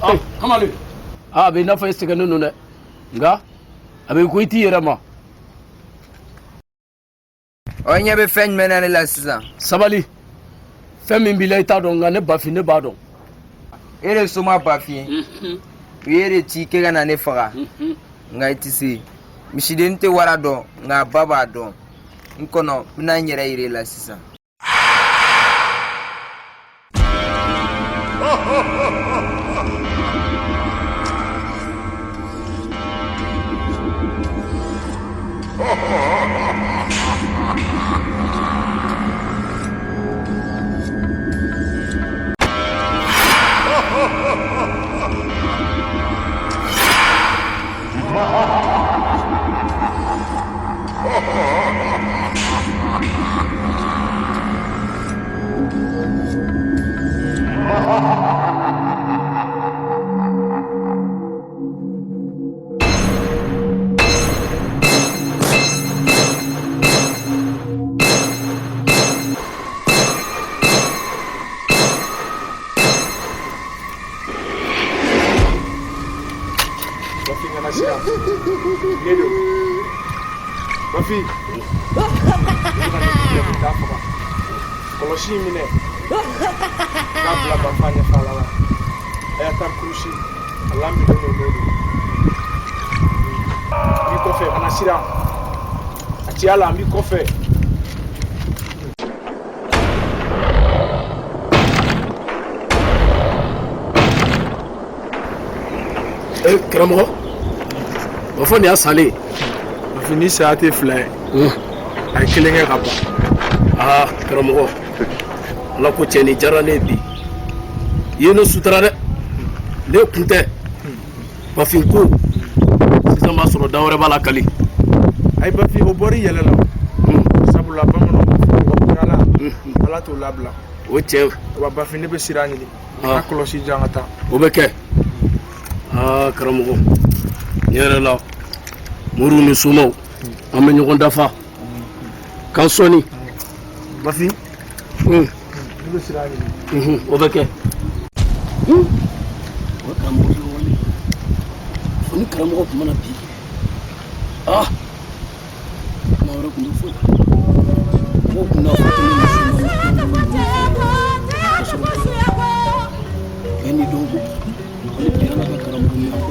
Ah, kamalen. Ah, a bɛ i n'a fɔ e sɛgɛnnen don dɛ, nka a bɛ ko i t'i yɛrɛ ma. Ɔ, ɲɛ bɛ fɛn jumɛn na ne la sisan? Sabali, fɛn min b'i la i t'a dɔn, nka ne Bafin, ne b'a dɔn. E de soma Bafin, u ye de ci k'e ka na ne faga, nka i tɛ se. Misiden tɛ wara dɔn, nka a ba b'a dɔn. N kɔnɔ, n bɛna n yɛrɛ yira e la sisan. Bafin, kana siran. Ne don. Bafin. Taa faga. Kɔlɔsi in minɛ. K'a bila bafa ɲɛfala la. A y'a ta kurusi. A laminen don n'o don. N b'i kɔfɛ, kana siran. A ci a la, n b'i kɔfɛ. E karamɔgɔ, o fɔ nin y'a salen. Bafin, ni saya tɛ fila ye. A ye kelen kɛ ka ban. Aa karamɔgɔ, ala ko cɛ, nin diyara ne ye bi. I ye ne sutura dɛ, ne kun tɛ Bafin ko sisan b'a sɔrɔ da wɛrɛ b'a la kali. Ayi Bafin, o bɔra i yɛlɛ la. Sabula bamananw b'a fɔ mɔgɔ bonya la, Ala t'o labila. O cɛ. Wa Bafin, ne bɛ sira ɲini. Ka kɔlɔsi jan ka taa. O bɛ kɛ. Aa karamɔgɔ, ne yɛrɛ la, moriw ni somaw, an bɛ ɲɔgɔn dafa kan sɔɔni. Bafin, ne bɛ sira ɲini. O bɛ kɛ. O ye karamɔgɔ ye wale fo ni karamɔgɔ tun mana bi. Ah, kuma wɛrɛ tun bɛ fɔ, mɔgɔw tun n'a fɔ ko ne ni somaw bɛɛ ni dɔnko hali bi ala ka karamɔgɔ ɲuman kɔ.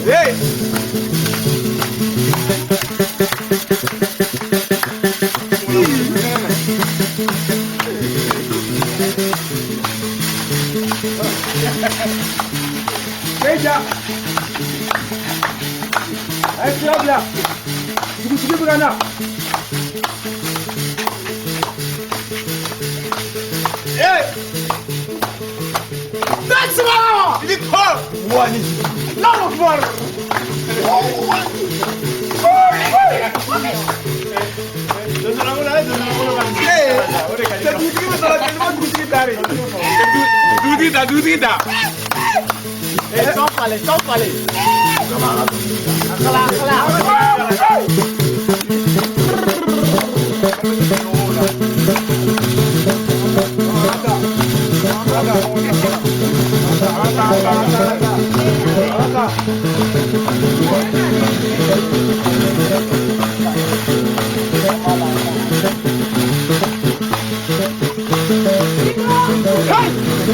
Hey! Keja! A ye sira bila! Dugutigi bɛ ka na! Hey! Allahu Akbar! Dugutigi ta, dugutigi ta. Sans falen, sans falen. Akala, akala. Hey!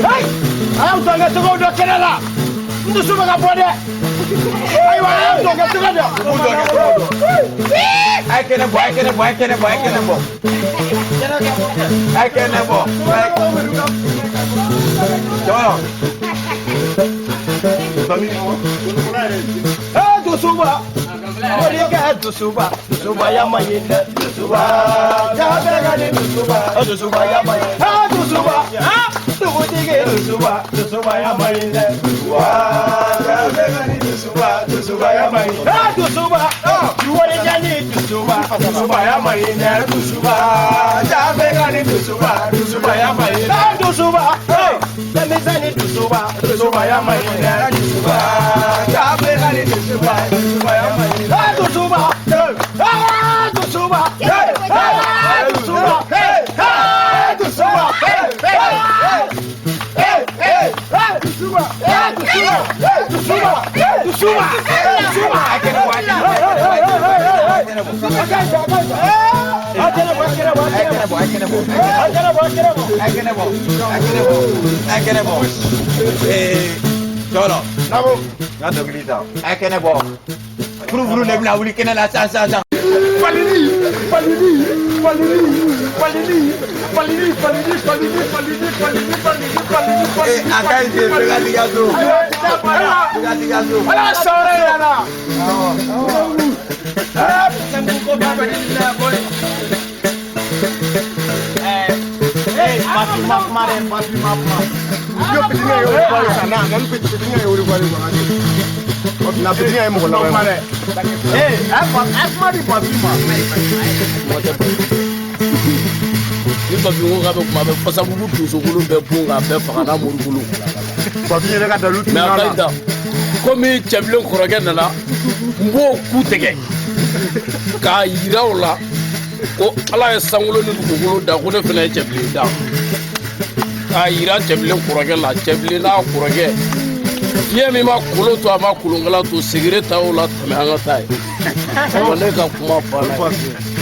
Hey! A y'aw dɔnkɛ tɛgɛw dɔ kɛnɛ la. N dusu bɛ ka bɔ dɛ. Ayiwa, a y'aw dɔnkɛ tɛgɛ dɔ. A ye kɛnɛ bɔ, a ye kɛnɛ bɔ, a ye kɛnɛ bɔ, a ye kɛnɛ bɔ. A ye kɛnɛ bɔ. Jɔn. Eh, dusuba. Morikɛ dusuba. Dusuba ya ma ɲi dɛ. Dusuba. Ja bɛɛ ka di dusuba. Dusuba ya ma ɲi. Eh, dusuba. Dugutigi. Dugutigi dusuba, dusubaya man ɲi dɛ. Dusuba, jafe ka ni dusuba, dusubaya man ɲi. Ah, dusuba, warijani dusuba, dusubaya man ɲi dɛ. Dusuba, jafe ka ni dusuba, dusubaya man ɲi dɛ. Ah, dusuba, denmisɛnnin dusuba, dusubaya man ɲi dɛ. Dusuba, jafe ka ni dusuba, dusubaya man ɲi dɛ. Ah, dusuba, ah, dusuba, ah, dusuba, ah, dusuba, ah, dusuba, ah, dusuba, dusuba, dusuba, dusuba. Tɔlɔ. Naamu. N ka dɔnkili ta. A ye kɛnɛ bɔ. Furufuru de bɛna wuli kɛnɛ la sisan sisan sisan. Falili, falili, falili, falili, falili, falili, falili, falili, falili, falili, falili, Ee a ka ɲi ten bɛɛ ka t'i ka so. Bɛɛ ka t'i ka so. Ala sɔrɔ yɛrɛ la. Yo petit ye wuli bali sa na na petit ye wuli bali quoi. Na petit ye mɔgɔ laban ye. Ee, a kuma di Bafin ma. Ni Bafin ko k'a bɛ kuma, a bɛ fasabugu donsokolo bɛɛ bon k'a bɛɛ faga n'a moribolo. Bafin yɛrɛ ka dalu Mais a tununa ka ɲi la. ta komi cɛbilen kɔrɔkɛ nana, n b'o ku tigɛ k'a yira o la ko Ala ye sankolo ni dugukolo da, ko ne fana ye cɛbilen da, k'a yira cɛbilen kɔrɔkɛ la. Cɛbilen n'a kɔrɔkɛ, fiɲɛ min ma kolo to, a ma kolonkala to, segere ta o la tɛmɛ an ka taa ye. Wa ne ka kuma banna ye.